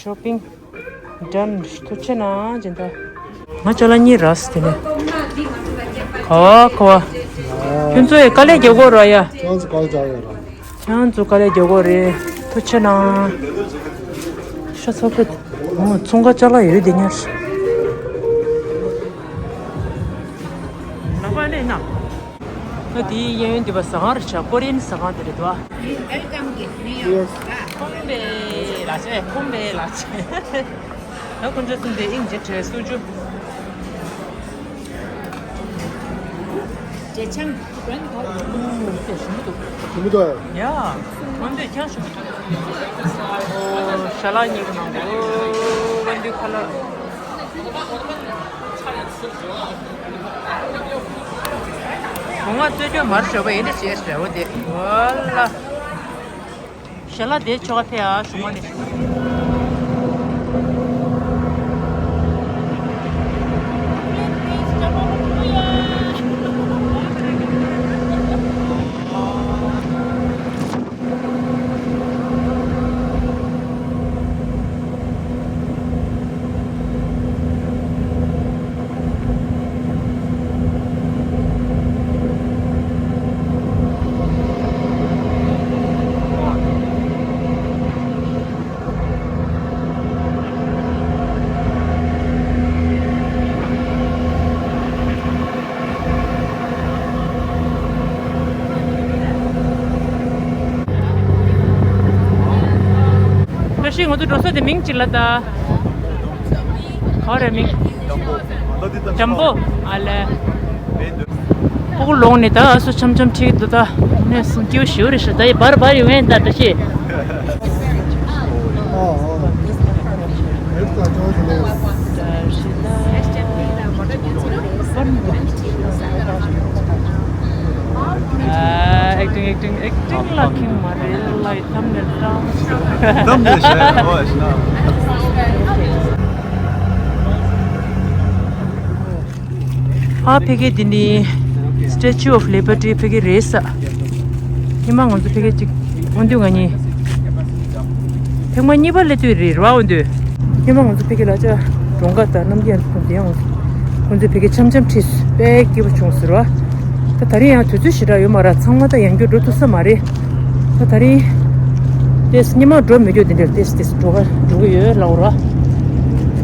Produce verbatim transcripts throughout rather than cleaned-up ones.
Shopping done. ཐུགས་རྗེ་གནང་སྦྱིན་བདག་ང་ཅ་ལག་གཉིས་རག་སོང་དེ་ནས། ཁ་བ་ཁ་བ། ཁྱོད་ཚོ་ཡི་དཀའ་ལས་རྒྱག་གོ་ར་ཡ། ཁྱེད་ཚོ་དཀའ་ལས་རྒྱག་གོ་ར། ཁྱེད་ཚོ་དཀའ་ལས་རྒྱག་གོ་རེད། ཐུགས་རྗེ་གནང་། ཤ་ཚ་ཕུད། ཨོ་ཚོང་ཁང་ཅ་ལག་ཡོད་དེ་ཉར། ནང་པ་ལས་ན། ཨ་དེའི་གཡས་གཡོན་འདི་པ་ཟ་ཁང་རེད་བྱ། ཀོ་རི་ཡན་ཟ་ཁང་དེ་རེད་དོ། Welcome gift. ཁོང་པའི་ལ་ཆེ་ཁོང་པའི་ལ་ཆེ། ད་ཁོང་ཚོ་གསུམ་དེ་ཨིན་ཇི་བྲེ་སུ་ཇུ། ཇེ་ཆང་། ཞིམ་པོ་འདུག་ཞིམ་པོ་འདུག་ཡ། ཁོང་ཚོས་ཀྱང་ཞིམ་པོ་འདུག་ཞལ་ལག་གཉིས་ཀྱི་ནང་དུ་ཝན་དུ་ཁ་ལག་གོང་མ་རྩོད་སྤྱོད་མར་ཞོགས་པ་ཡིན་ད་བྱས་ཞེ་བོ་དེ་ཝ་ལ། ཞལ་ལག་དེ་ཆོ་ག་ཕེ་ཨ་ཞུ་མ་ནི། བཀྲ་ཤིས་ང་ཚོ་འགྲོ་ས་དེ་མིང་ཅིག་ལ་ད། ག་རེ་མིང་། འཇམ་པོ། ཨ་ལེ། ཕྲུ་གུ་ལོག་ནས་ད་ཨ་སུ་འཆམ་འཆམ་ཁྲིད་འདུག་ད་ནས་སུ་སྐྱིད་ཞུ་རེ་ཞུ་ད་ཡི་བར་བར་ཡོང་ངས་ད་བཀྲ་ཤིས། Acting, acting, acting ལ་ཁྱིམ་མ་རེད་ལ་ཡི་ཐམ་ནས་ལྟ། ཐམ་ནས་ཤ་ཡ་ཧོ་ཤ་ན། ཨ་ཕ་གི་འདི་ནི་Statue of Liberty ཕ་གི་རེད་ས། ཉི་མ་ང་ཚོ་ཕ་གི་ཅིག་འོན་དུས་ང་གཉིས། ཐེངས་མ་གཉིས་པ་སླེབས་དུས་རེད་ར་འོན་དུས། ཉི་མ་ང་ཚོ་ཕ་གི་ལ་ཅག་འགྲོ་འགའ་དང་རྣམ་རྒྱལ་ཚོ་དེ་ཡང་ཁོང་ཚོའི་ཕ་གི་འཆམ་འཆམ་ཁྲིད་དཔེ་སྐྱིད་པོ་བྱུང་ཟེར་བ། ད་ད་རིང་ཡང་དུས་ཚོད་ཞེ་དྲག་ཡོད་མ་ར་ཚང་མ་ད་ཡང་རྒྱུ་འགྲོ་ཐུབ་ས་མ་རེད། ད་ད་རིང་ཏེས་ཉི་མ་འགྲོ་མི་རྒྱུ་དེ་འདྲ་ཏེས་ཏེས་འགྲོ་ག་འགྲོ་གི་ཡོད་ལ་འོ་ར།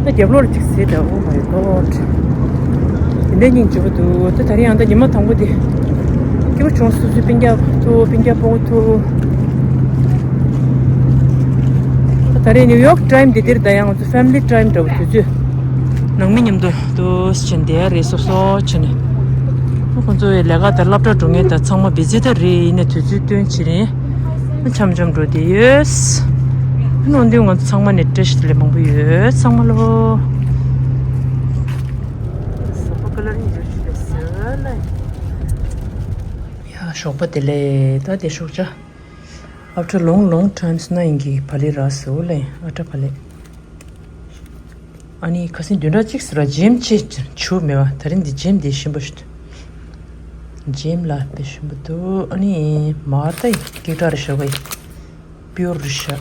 ད་རྒྱབ་ལོགས་ལ་ཅིག་ཟེར་ད་འོ་མ་ཡོད་ལོ། དེ་འདྲ་སྙིང་རྗེ་པོ་འདུག་ད་ད་རིང་ཡང་ད་ཉི་མ་དང་པོ་དེ། སྐྱིད་པོ་བྱུང་སོ་སོའི་སྤུན་ཀྱག་ཐུག་སྤུན་ཀྱག་སྤོ་བོ་ཐུག་ད་ད་རེས་ནིའུ་ཡོག་ཊའིམ་འདི་འདིར་ད་ཡང་ང་ཚོ་ཕེ་མི་ལི་ཊའིམ་འདྲ་བོ་དུས་ཚོད་ནང་མི་མཉམ་དུ་འདུག་སེ་བྱས་ནས་བསྡད་ཡ་རེད། སོ་སོ་བྱས་ནས་ཁོང་ཚོ་ཡི་ལས་ཀ་དང་སློབ་གྲྭ་འགྲོ་མཁན་དང་ཚང་མ་བི་ཛི་ད་རེད། ཡིན་ནའི་དུས་ཚོད་བཏོན་བྱས་ནས་འཆམ་འཆམ་འགྲོ་བསྡད་ཡོད། ནང་དུ་ང་ཚོ་ཚང་མ་ནས་བཀྲ་ཤིས་བདེ་ལེགས་མང་པོ་ཡོད། ཚང་མ་ལོ། ཡ་ཞོགས་པ་བདེ་ལེགས། ད་དེ་ཞོགས་ཇ། After long long time སྣ་ཡིན་གྱི་བ་ལི་ར་སོ་ལེ་ཨ་ཏྲ་བ་ལི། ཨ་ནི་ཁ་སང་བདུན་ཕྲག་གཅིག་ཟེར་བ་ཇེམ་ཆེ་ཆུ་མེད་བ། ད་རིང་འདི་ཇེམ་འདི་ཞིམ་པོ་ཞིག་འདུག་ཇེམ་ལ་དཔེ་ཞིམ་པོ་འདུག་ཨ་ནི་མར་ད་ཡི་ཀེག་ཏྲ་རེ་ཤ་བ་ཡི་པིའུར་རེ་ཤ།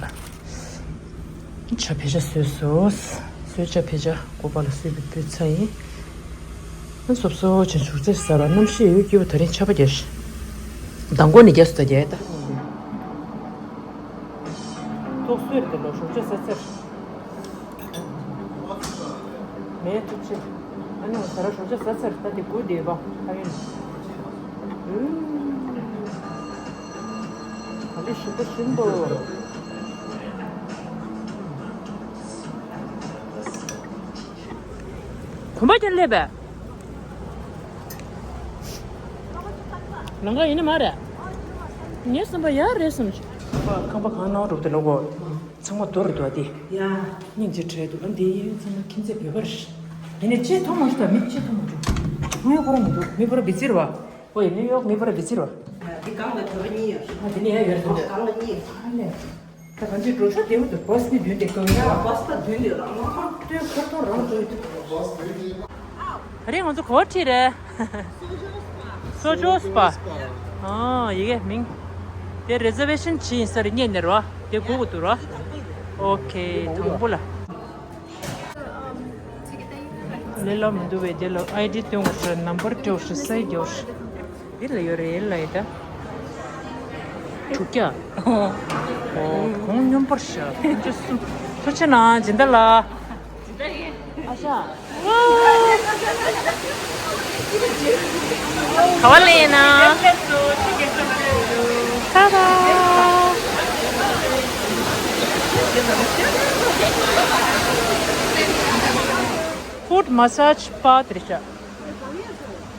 ཇ་ཕེ་ཇ་བཟོས་སོ། བཟོས་ཇ་ཕེ་ཇ་ཀོ་པ་ལ་བཟོས་པའི་བུ་ཚ་ཡིན། ཨ་སོབ་སོབ་བྱས་བྱུག་རྩེར་ཟ་ར་གནམ་གཤིས་ཡོད་སྐྱིད་པོ། ད་རིང་ཆར་པ་རྒྱག་ཤག་མདང་དགོང་ནས་རྒྱག་སོང་ད་རྒྱག་ཡ་ད། ཏོག་སོས་རེད་ལོ་ཞོགས་ཇ་ཟ་ཚར། མེད་ཐུག་ཆེ། ཨ་ནི་ཟ་ར་ཞོགས་ཇ་ཟ་ཚར་ད་དེ་སྒུག་བསྡད་པ་ཨ་ཡོན། ཨ་ལེ་ཞིམ་པོ་ཞིམ་པོ། གོམ་པ་ཀྱང་སླེབས་པས། ལང་ཀ་ཡིན་ནི་མ་རེད། ངས་བསམ་པ་ཡག་རེད་བསམ་བྱུང་། ཁང་པ་གང་ནང་རུབ་དེ་ལོ་གོ། ཚང་མ་རྡོ་རུ་འདུག་དེ། ཡ། སྙིང་རྗེ་བྲལ་འདུག་ཨ་འདི་ཡིན་ཚང་མ་ཁྱིམ་མཚེས་བོད་པ་རེད། ཡིན་ནའི་ཆེས་མཐོང་མ་ཤི་ད་མི་ཆེས་མཐོང་མ་བྱུང་། ང་ཡོད་ཁོ་རང་མི་འདུག་མི་ཕོ་ར་བི་ཙི་རེད་བ། ཨོ་ཡ་ནིའུ་ཡོག་མི་ཕོ་ར་བི་ཙི་རེད་བ། འདི་གང་ལ་དོ་གཉིས་ཡོད། ཨ་འདི་ནི་ཡ་ཡོད་རེད་འདུག་གང་ལ་གཉིས། ཨ་ལས། ད་གང་ཅི་འགྲོ་ཆོག་བདེ་པོ་འདུག་བྷ་སི་ནི་བདུན་དེ་གང་ཡིན་ཡ་བྷ་སི་ད་བདུན་དེ་རང་མ་ཁང་སྟོད་ཁོ་ཐོ་རང་འགྲོ་ཡི་འདུག་ད་རེས་ང་ཚོ་ག་པར་ཁྲིད་རེད། སོ་ཇོ་སྤ། ཨ་ཡི་གེ་མིང་། དེ་རི་ཛར་ཝེ་ཤན་བྱས་ཡིན་ས་རེད་སྙན་ནས་རོ། དེ་སྒུག་གི་འདུག་རོ། ཨོ་ཁེ། དང་པོ་ལ། ལས་སླ་མི་འདུག་པས། དེ་ལ་ཨའི་ཌི་སྟོན་དགོས་ཤག་ནམ་བར་སྤྲད་དགོས་ཤག་སའི་རྒྱོར། འདི་ལ་ཡོད་རེད། ལ་ཡིན་ད། དྲུག་བརྒྱ། ཨོ། གོང་སྙོམས་པར་བཞག་ཕྱིན་ཆད་གསུམ། ཐུགས་རྗེ་གནང་། སྦྱིན་བདག་ལགས། ཨ་ཤ། ག་བ་ལེན་ན། ཏཱ་ཏཱ། ཧུད་མ་སཱཇ་སྤ་དེ་རེད་ཤག་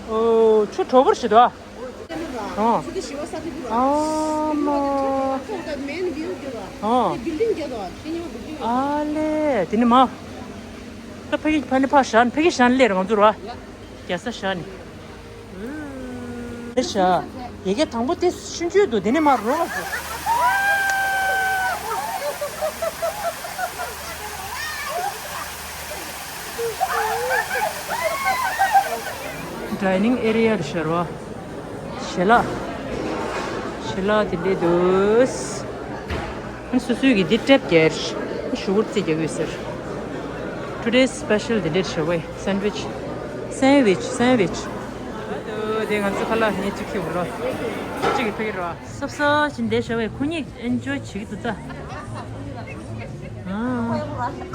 ཨོ། ཆུ་དྲོ་པོ་ཞིག་འདུག་ཨ། ཨོ། ཨ་མ། ཨོ། ཨ་ལེ། དེ་ནི་མ། ད་ཕ་གི་ཕ་ནི་ཕ་ཞན་ཕ་གི་ཞན་ལེར་ང་ཚོ་ར། རྒྱ་ས་ཞན་ནི། ལེ་ཤ། ཡ་གི་དང་པོ་དེ་ཤིན་ཅུ་འདུག་དེ་ནི་མ་རོ། ཌའི་ནིང་ཨེ་རི་ཡ་རེད་ཤག་ར། ཞལ་ལག་ཞལ་ལག་དེ་འདྲས་འདུག་སོ་སོའི་གི་འདི་ཊེབ་རྒྱག་ཞུ་གུར་རྩིས་རྒྱག་གི་ཡོད་ཟེར། Today's special དེ་འདྲས་ཤག་པས། སན་ཝིཆ། སན་ཝིཆ། སན་ཝིཆ། དེ་ང་ཚོ་ཁ་ལག་ངས་གཅིག་ཁྱེར་རོ། གཅིག་གི་ཕ་གི་རོ། སོབ་སོབ་ཅིག་འདྲས་ཤག་པས། ཁོ་གཉིས་ཨེན་ཇོའི་བྱེད་ཀྱི་འདུག་ཙ།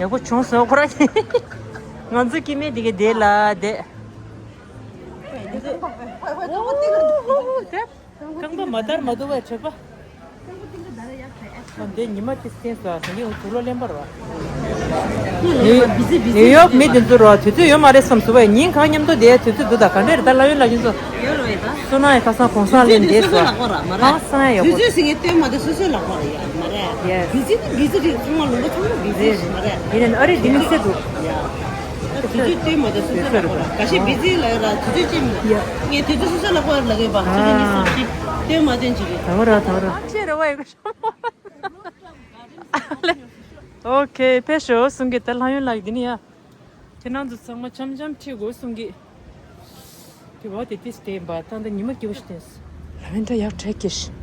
ཡག་པོ་བྱུང་སོང་ཁོ་རང་གཉིས། ང་ཚོ་སྐྱེ་དམན་དེ་གའི་དེ་ལ་བསྡད། ཨོ་ཧོ་ཧོ་ཧོ། དེ་རྐང་པ་མ་དར་མ་འདུག་པས། དྲེག་པ། ཨ། འདི་ཉི་མ་དེ་བསྟན་སོང་། ད་ངས་དུག་ལོག་ལེན་པར་བ། ནིའུ་ཡོག་མི་དེ་ཚོ་རོ། དུས་ཚོད་ཡོད་མ་རེད་བསམ་སོང་བས། ཉིན་གང་མཉམ་དུ་དེ་དུས་ཚོད་འདུག་ད་ག་འདྲས་རེད། ད་ལ་ཡོད་ལ་ཡིན་ཚོ། ཡོད་རེད་ད། སོ་ན་ཡ་ཁ་སང་གོང་སང་ལེན་དེ་སོ། ཧང་སང་ཡ་ཡོད། དུས་ཚོད་ཟིན་ངས་སྟོན་མ་དེ་སོ་སོའི་ལག་པ་རེད་ཡ། མ་རེད། ཡེས། བི་ཛི་ནི་བི་ཛི་རེད། ཚང་མ་ལུང་པ་ཚང་མ་བི་ཛི་རེད། མ་རེད། ཡིན་ནའི་ཨ་རི་འདི་དམིགས་བསལ་འདུག་ཡ། དུས་ཚོད་སྟོན་མ་དེ་སོ་སོའི་ལག་པ་རེད། འགའ་ཤས་བི་ཛི་ལ་ཡོད་ལ་དུས་ཚོད་ཅིག་ཡ། ངས་དུས་ཚོད་སོ་སོའི་ལག་པ་རེད་ལ་གས་པ། ཆུ་ཚོད་གཉིས་གསུམ་ཅིག་སྟོན་མ་སྟོན་ཅིག་རེད། ད་བ་ར་ད་བ་ར། ཨ་ཅེ་རེ་བ་ཡོད་གི། ཨོ་ཁེ། ཕེབས་ཤོག་གསུང་གི། ད་ལྷ་ཡུལ་ལགས་འདི་ནི་ཡ། ཁྱེད་རང་ཚོ་ཚང་མ་འཆམ་འཆམ་ཁྲིད་དགོས་གསུང་གི། དེ་བ་དེ་ཏིས་དེ་འབའ་ཏང་ཏ་ཉི་མ་སྐྱིད་པོ་ཞིག་བསྟན་སོང་། ལ་ཝེན་ཏར་ཡག་དྲག་གི་ཤི།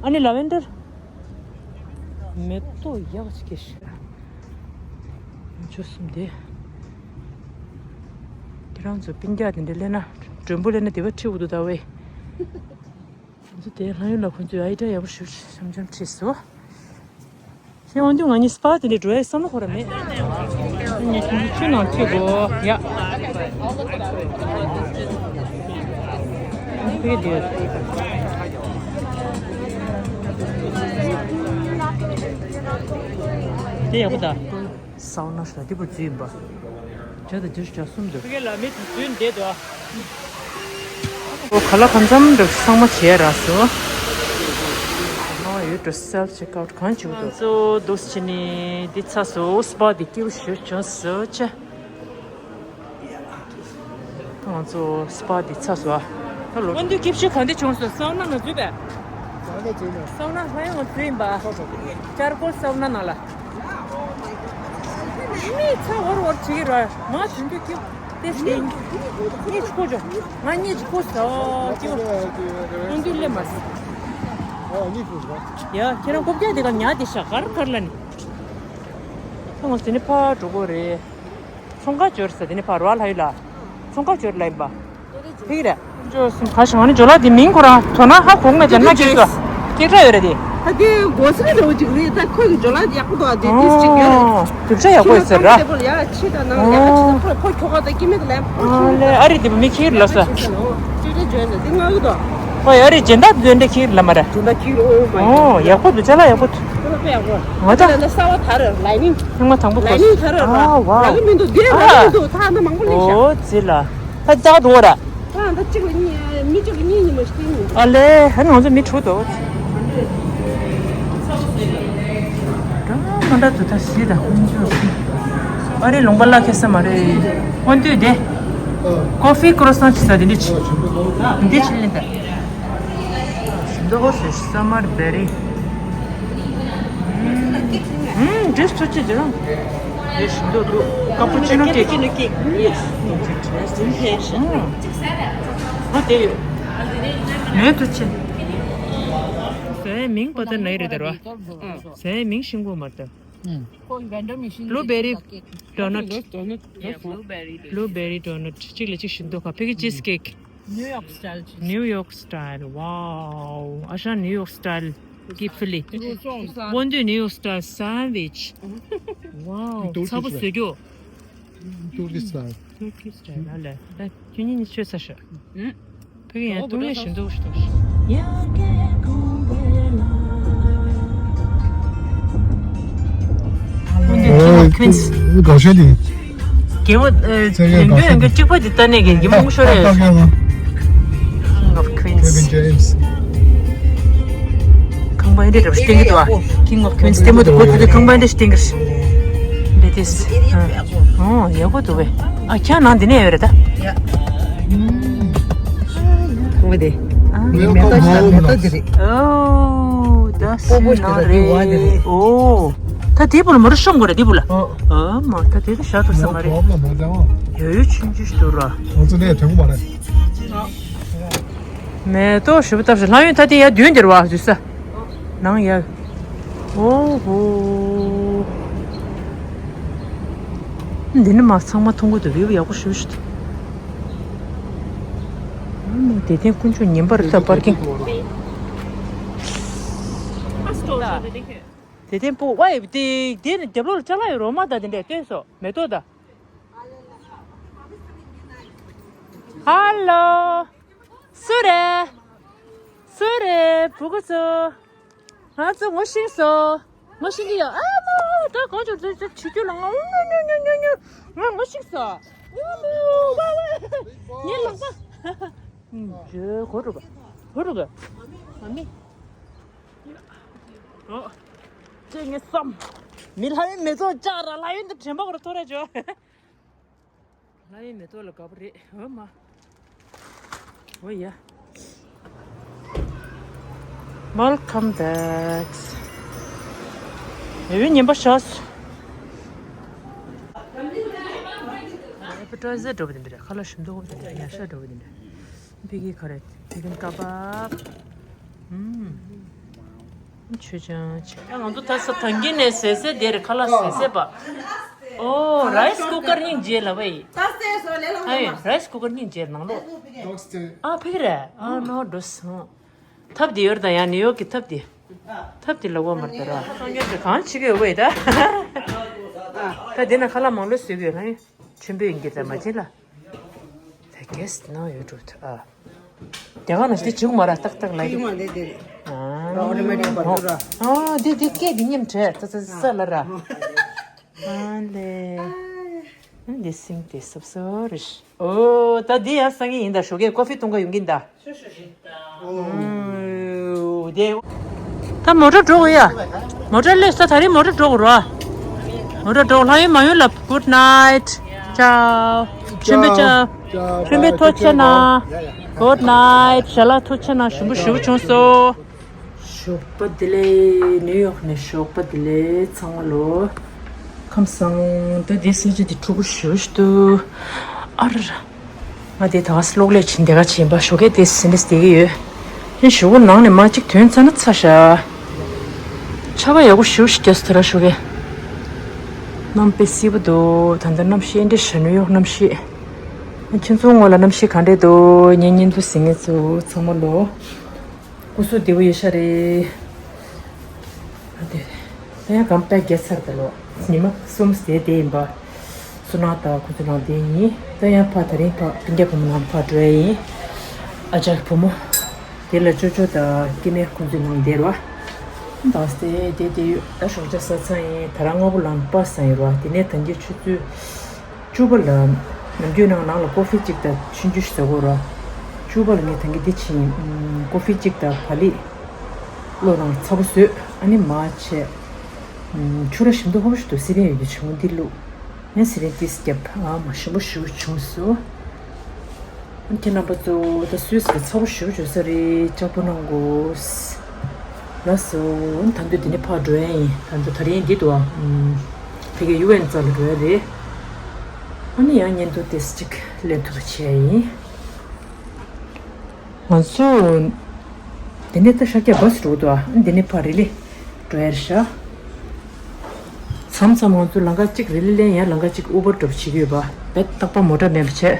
ཨ་ནི་ལ་ཝེན་ཏར། མེ་ཏོག་ཡག་ཅིག་གི་ཤི། ཆུ་གསུམ་དེ། ཁྱེད་རང་ཚོ་སྤུན་ཀྱག་དེ་འདྲ་ལེན་ན། མགྲོན་པོ་ལེན་ན་དེ་བ་ཁྲིད་འུ་དུ་ད་བས། ང་ཚོ་དེ་ལྷ་ཡུལ་ལ་ཁོང་ཚོས་ཨའི་ཌི་ཡ་ཡག་པོ་ཞིག་འཆམ་འཆམ་ཁྲིད་སོང་། ཁྱེད་འོང་དུས་ང་གཉིས་སྤ་དེ་འདྲའི་འགྲོ་ཡའི་བསམ་བློ་འཁོར་ར་མེད། ངས་ཁྱེད་ཚོ་ཆུ་ནང་ཁྲིད་དགོས་ཡ། ཁོས་དེ། དེ་ཡག་པོ་ད། སའུ་ན་ཞལ་འདེབས་པ་འཛུལ་ཡིན་པ། བརྒྱ་དང་བརྒྱད་ཅུ་གྱ་གསུམ་འདུག་ཕ་གི་ལ་མི་དེ་འཛུལ་བསྡད་འདུག་ཨ། ཁོ་ཁ་ལག་གང་འཚམ་འདྲ་ཚང་མ་བྱས་རག་སོང་། ང་ཡོད་འགྲོ། སེལ་ཕི་ཆེག་ཨའུཊ་གང་བྱེད་དགོས་འདུག་ང་ཚོ་འདུག་སེ་བྱས་ནས་འདི་ཚར་སོང་། སྤ་དེ་སྐྱིད་པོ་ཞེ་པོ་བྱུང་སོང་ཅེ། ང་ཚོ་སྤ་འདི་ཚར་སོང་ཨ། ད་ལོ། སྔོན་དུས་སྐྱིད་ཤོས་གང་འདྲ་བྱུང་སོང་། སའུ་ན་ནང་འཛུལ་པས། སའུ་ན་ལྷ་ཡང་ང་འཛུལ་ཡིན་པ། ཅར་ཀོལ་སའུ་ན་ནང་ལ། མི་ཚ་འོར་འོར་བྱེད་ཀྱི་ར། མ་དུས་འདུག་སྐྱིད། དེ་སྟེང་། གཉིས་ཅིག་ཁུག་ཅོ། ང་གཉིས་ཅིག་ཁུག་སོ་སྐྱིད། སྔོན་དུས་སླེབས་མ་སོང་། ཡ་ཁྱེད་རང་རྐུབ་བཀྱག་དེ་ག་ཉག་དེ་ཤ་གར་གར་ལ་ནི། ཁྱོད་ང་ཚོ་ནི་ཕར་འགྲོ་དགོས་རེད། ཚོང་ཁང་འབྱོར་ཟེར་དེ་ནི་ཕར་རོ་ལྷ་ཡུལ་ལ། ཚོང་ཁང་འབྱོར་ལ་ཡིན་པ། ཕིག་རེད། འབྱོར་སོང་། ག་ཞང་ནི་འཇོ་ལགས་དེ་མིང་ཁོ་རང་དོ་སྣང་ཧ་གོ་གི་མེད། དོ་སྣང་སྐྱེས་སོ། སྐད་གྲགས་ཡོད་རེད་དེ། ད་དེ་མགོ་སེར་འདྲ་བོ་ཅིག་རེད། ད་ཁོ་གི་འཇོ་ལགས་ཡག་པོ་འདུག་ཨ། དེ་དེ་ཅིག་ཡོད་རེད། ཨོ། དུག་ཆ་ཡག་པོ་ཡོད་ཟེར་ར། ཁྱི་ལ་ཁ་མི་བདེ་པོ་ལ་ཡ་ཕྱི་དང་ནང་ལ་ཡ་ཁ་ཕྱི་དང་ཁོ་ཁྱོ་ག་དང་སྐྱེ་དམན་དུ་ལ་ཡ་ཁོ་ཨ་ཁྱི་ལ་ལེ། ཨ་རི་དེ་བ་མི་ཁྱི་ལ་ས། ཅིག་རེད་འཇོ་ལ་དེ་ང་གི་དོ། ཨོ་ཡ་རི་སྦྱིན་བདག་དོན་འདྲ་ཁྱི་ལ་མ་ར། སྦྱིན་བདག་ཁྱི་ལ། ཨོ་མ་ཡ། ཨོ་ཡག་པོ་འདུག་ཅ་ལག་ཡག་པོ་འདུག་ཁོ་ལ་དཔེ་ཡག་པོ། ང་ད། ད་ལ་ས་བ་ཐ་ར་ལའི་ནིང་། ཐེངས་མ་དང་པོ་ལའི་ནིང་ཐ་ར་ར། ཨ་ཝའོ། ར་གི་མི་འདུག་དེ་ར་གི་མི་འདུག་ད་ད་མང་པོ་ལེན་ཤག་ཨོ་ཙི་ལ། ད་ཅག་འགྲོ་ར། ད་ད་གཅིག་ལ་གཉིས། མི་གཅིག་ལ་གཉིས་གཉིས་མ་ཞིག་སྟེར་ནི། ཨ་ལེ། ཧ་ནི་ང་ཚོ་མི་དྲུག་འདུག་འདྲ་མ་འདྲ་འདུག་ད་ཞིག་ད་ཧུན་ཅོ། ཨ་རི་ལུང་པ་ལ་ཁེ་ས་མ་རེད། སྔོན་དུས་དེ། ཀོ་ཧྥི་ཀོ་རོ་སང་ཅིག་ཟ། དེ་འདྲ་ཅིག་འདི་ཅིག་ལེན་ད། ཞིམ་མདོག་ཁོ་སོ་སམ་མར་བེ་རི། ཨུམ། འདྲེས་ཚོ་ཆེ་ཇེ་རང་། འདི་ཞིམ་མདོག་འདུག་ཀ་པུ་ཅི་ནོ་ཀེག་ཀ་པུ་ཅི་ནོ་ཀེག་ཨུམ། ཨ་དེ་ཡོད། མེད་དུ་ཆེ། མིང་པ་ད་ནའི་རེད་དར་བ། ཟས་མིང་ཤིང་གོ་མར་ད། Blueberry donut. Blueberry donut. གཅིག་ལ་གཅིག་ཞིམ་མདོག་ཁ་ཕ་གི་cheese cake. New York style. New York style. Wow. ཨ་ཤ་New York style. Keep Philly. One day New York style sandwich. Wow. ཚ་པོ་བཟོས་རྒྱུ། Turkish style. Turkish style. ཨ་ལས། ད་ཁྱོད་གཉིས་གཉིས་ཆོས་ཚ་ཤ། ཕ་གི་ཡང་ཏུ་ཡ་ཞིམ་མདོག་ཞིག་འདུག Queens. དགའ་ཤོས་དེ། རྒན་མོ། ཨ། ཚེ་རིང་། ཡོན་གྱོན་ཡོན་གྱོན་གཅིག་པ་འདི་ལྟ་ནས་རྒན་གྱི་མང་པོ་ཤོར་རེད། King of Queens. Kevin James. ཁང་པ་འདི་འདྲ་བ་ཞིག་བསྟན་གྱི་འདུག་ཨ། King of Queens ལྟད་མོ་དེ་གོ་ཐུབ་དུས་ཁང་པ་འདི་འདྲ་ཞིག་བསྟན་གྱི་རེད། འདི་དེས། ཨོ་ཡག་པོ་འདུག་བས། ཨ་ཁྱེད་ནང་འདི་ནས་ཡོད་རེད་ད། ཁང་པ་དེ། ཨ། མེ་ཏོག་ཞིག་མེ་ཏོག་འདི་རེད། ཨོ་ད་སུའི་ནང་རེད། ཨོ། ད་དེ་བུ་ལ་མོ་ར་ཤོང་དགོས་རེད་དེ་བུ་ལ། ཨ་མ་ད་དེ་ད་ཤ་ཐུབ་ས་མ་རེད། ཡོད་ཡོད་ཆུང་ཆུང་ཞིག་འདུག་ར། ང་ཚོ་ནས་དྲན་གོ་མ་རེད། མེ་ཏོག་ཞིབ་པོ་བཏབ་ཤག་ལྷ་ཡུན་ད་དེ་ཡར་མདུན་དེར་བ་འཛུལ་ས། ནང་ཡར། ཨོ་ཧོ། འདི་ནི་མ་ཚང་མ་མཐོང་གི་འདུག view ཡག་པོ་ཞེ་པོ་ཞིག་འདུག་བདེ་ལྡན་དཀོན་མཆོག་ཉིན་པར་ད་པར་ཀིང་། བདེ་ལྡན་སྤུ་ཝའི་དེ་དེ་ནི་རྒྱབ་ལོགས་ལ་ཅ་ལག་ཡོད་རོ་མ་ད་དེ་འདྲས་སྟོན་སོ་མེ་ཏོག་ད། ཧ་ལོ། སུ་རེད། སུ་རེད་བུ་གུ་ཚོ། ང་ཚོ་ངོ་ཤེས་སོང་། ངོ་ཤེས་ཀྱི་ཡོད། ཨ་མ་ད་གང་བྱུང་ཚོ་ཚོ་ཆུ་རྒྱུ་ལ་ང་ཨུ་ཉོ་ཉོ་ཉོ་ཉོ་ཉོ། ང་ངོ་ཤེས་སོང་། ཉོ་མོ་ཝ་ཝ། ངའི་ལག་པ། ཇོ་གོ་རུ་ག་གོ་རུ་ག་མ་མི། ཨོ། ཅེ་ངའི་བསམ། མི་ལྷ་ཡུལ་མེ་ཏོག་ལྕགས་ར་ལྷ་ཡུལ་འདི་དྲན་པ་གོ་རུ་ཐོ་རེ་ཇོ། ལྷ་ཡུལ་མེ་ཏོག་ལ་དགའ་པོ་རེད་འོ་མ། འོ་ཡ། Welcome back. ཡ་ཡུལ་ཉན་པ་ཤག Appetizer འགྲོ་བ་དེ་འདྲ་རེད། ཁ་ལག་ཞིམ་མདོག་དེ་འདྲ་ཉར་ཤག་འགྲོ་བ་དེ་འདྲ། ཕི་གི་ཁ་རེད། ཕི་གི་ཀ་བབ། ཨུམ། ཆོས་ཅང་ཆེ། ཨ་ང་ཚོ་ད་ས་ཐང་གི་ནས་ཟེ་ཟེ་དེར་ཁ་ལག་ཟེ་ཟེ་པ། ཨོ་རའི་སི་ཀུ་ཀར་གཉིས་མཇལ་ལ་བས། ད་ཟེ་སོ་ལེ་ལ་ཨ་ཡོད་རའི་སི་ཀུ་ཀར་གཉིས་མཇལ་ནང་ལོགས། ཨ་ཕི་གི་རེད། ཨ་ནོ་འགྲོ་སོང་། ཐབ་དེ་ཡོད་ད་ཡང་ནིའུ་ཡོག་གི་ཐབ་དེ། ཐབ་དེ་ལ་བོ་མར་ད་ར། སངས་རྒྱས་དེ་གང་བྱེད་ཀྱི་ཡོད་བས་ད། ད་དེ་ན་ཁ་ལག་མང་ལོས་བཟོས་ཀྱི་ཡོད་ན་ཡོད། ཆེན་པོ་ཡིན་གྱི་ད་མ་བྱེད་ལ། ད་གེས་ནང་ཡོད་འགྲོ་ཐུ་ཨ། དེ་ག་ན་ཞིག་བྱུག་མ་ར་ཏག་ཏག་ལ་ཡོད། ཨ། ཨོ་ཏོ་མེ་ཊིག་བར་དུ་ར། ཨ་འདི་འདི་སྐད་འདི་ཉམས་བྲལ་ཙ་ཙ་ཙ་ལ་ར། ཨ་ལེ། འདི་སིང་དེ་སོབ་སོ་རེ། ཨོ་ད་འདི་ཡང་སང་ཉིན་ཡིན་ད་ཞོགས་ཀས་ཀོ་ཧྥི་འཐུང་ག་ཡོང་གིན་ད། ད་མོ་ཊ་འགྲོ་དགོས་ཡ། མོ་ཊ་སླེབས་ས་ད་རིང་མོ་ཊ་འགྲོ་དགོས་རོ། མོ་ཊ་འགྲོ་ལྷ་ཡུལ་མ་ཡུལ་ལ། Good night. Ciao. ཁྲིམས་པའི་ཅ། ཁྲིམས་པའི་ཐོ་ཆེ་ན། Good night. ཞལ་ལག་ཐོ་ཆེ་ན་ཞིམ་པོ་ཞིམ་པོ་བྱུང་སོ། ཞོགས་པ་བདེ་ལེགས། ནིའུ་ཡོག་ནས་ཞོགས་པ་བདེ་ལེགས་ཚང་མ་ལོ། ཁམས་བཟང་། ད་འདི་ས་ཆ་འདི་འཁྲུག་པོ་ཞེ་པོ་ཞིག་འདུག་ཨ་ར་ར། ང་དེ་ད་ག་སེ་གློག་ཀླད་ཕྱིན་དེ་ག་ཕྱིན་པ་ཞོགས་ཀས་དེ་སེ་འདྲ་བསྡད་ཀྱི་ཡོད། ཨེ་ཞོགས་པ་ནང་ནས་མ་གཅིག་ཐོན་ཚར་ན་ཚར་ཤག་ཆར་པ་ཡག་པོ་ཞེ་པོ་ཞིག་བརྒྱབ་སོང་ད་ར་ཞོགས་ཀས། གནམ་དཔེ་བསིལ་པོ་འདུག་ད་ལྟ་གནམ་གཤིས་ཨེ་འདྲ་ཤག་ནིའུ་ཡོག་གནམ་གཤིས། ཁྱེད་ཚོའི་ངོས་ལ་གནམ་གཤིས་ག་འདྲས་འདུག་ངའི་བརྙན་ཐུང་གཟིགས་མཁན་ཚོ་ཚང་མ་ལོ། སྐུ་གཟུགས་བདེ་པོ་ཡོད་ཤག་རེད། ཨ་དེ། ད་ཡང་གམ་པ་བརྒྱབ་ཚར་ད་ལོ། ཉི་མ་གསུམ་ཟེར་དེ་ཡིན་པ། སུ་ནང་དང་ཁོ་ཚོ་ནང་དེ་ཡིན། ད་ཡང་ཕ་ད་རིང་ཕ་སྤུན་ཀྱག་བུ་མོ་ནང་ཕ་འགྲོ་ཡ་ཡིན། ཨ་ཅག་བུ་མོ། དེ་ལ་ཅོ་ཅོ་དང་སྐྱེ་དམན་ཁོ་ཚོའི་ནང་བསྡད་རོ། ད་སེ་དེ་དེ་ཡོད་ད་ཞོགས་ཇ་ཟ་ཚར་ཡིན། ད་རང་སྔ་པོ་ལངས་པ་ཟ་ཡིན་རོ། དེ་ནས་ད་གིན་ཆུ་ཚོད། བཅུ་པ་ལ། ནམ་རྒྱུན་ནང་ནང་ལ་ཀོ་ཧྥི་གཅིག་དང་ཆུང་ཆུང་ཞིག་ཟ་དགོས་ར། བཅུ་པ་ལ་ངས་ད་གིན་འདི་ཕྱིན། ཀོ་ཧྥི་གཅིག་དང་བག་ལེབ། བློ་དང་ཚ་པོ་བཟོས། ཨ་ནི་མར་བྱས། ཆུ་ར་ཞིམ་དུ་ཧོབ་ཞིག་ཏུ་སི་པན་ཡོད་དུས་བྱུང་འདི་བླུགས། ངས་སི་པན་ཏིས་བརྒྱབ། ཨ་མ་ཞིམ་པོ་ཞིག་བྱུང་སོ། ཁྱེད་རྣམ་པ་ཚོ་ད་སུད་སི་ཚ་པོ་ཞེ་པོ་བྱུང་ས་རེད། ལྕགས་པོ་གནང་དགོས། ལགས་སོ། ད་དུང་དེ་ནས་ཕར་འགྲོ་ཡ་ཡིན། ད་དུང་ད་རིང་འདི་འདུག་ཨ། ཕ་གི་ཡུ་ཨེན་རྩ་ལ་འགྲོ་ཡ་རེད། ཨ་ནི་ཡང་བརྙན་ཐུང་ཏོག་ཙམ་ཅིག་ལེན་ཐུབ་པ་བྱེད་ཡ་ཡིན། ང་ཚོ། དེ་ནས་ད་ཤར་རྒྱག་བྷ་སི་འགྲོ་འདུག་ཨ། འདི་ནས་ཕར་རི་ལི་འགྲོ་ཡར་ཤག་མཚམས་མཚམས་ང་ཚོ་ལམ་ཁ་གཅིག་རི་ལི་ལེན་ཡར་ལམ་ཁ་གཅིག་ཨུ་བར་སྒྲོབ་བྱེད་ཀྱི་ཡོད་པ། བེད་རྟག་པར་མོ་ཊ་མེད་པ་བྱས།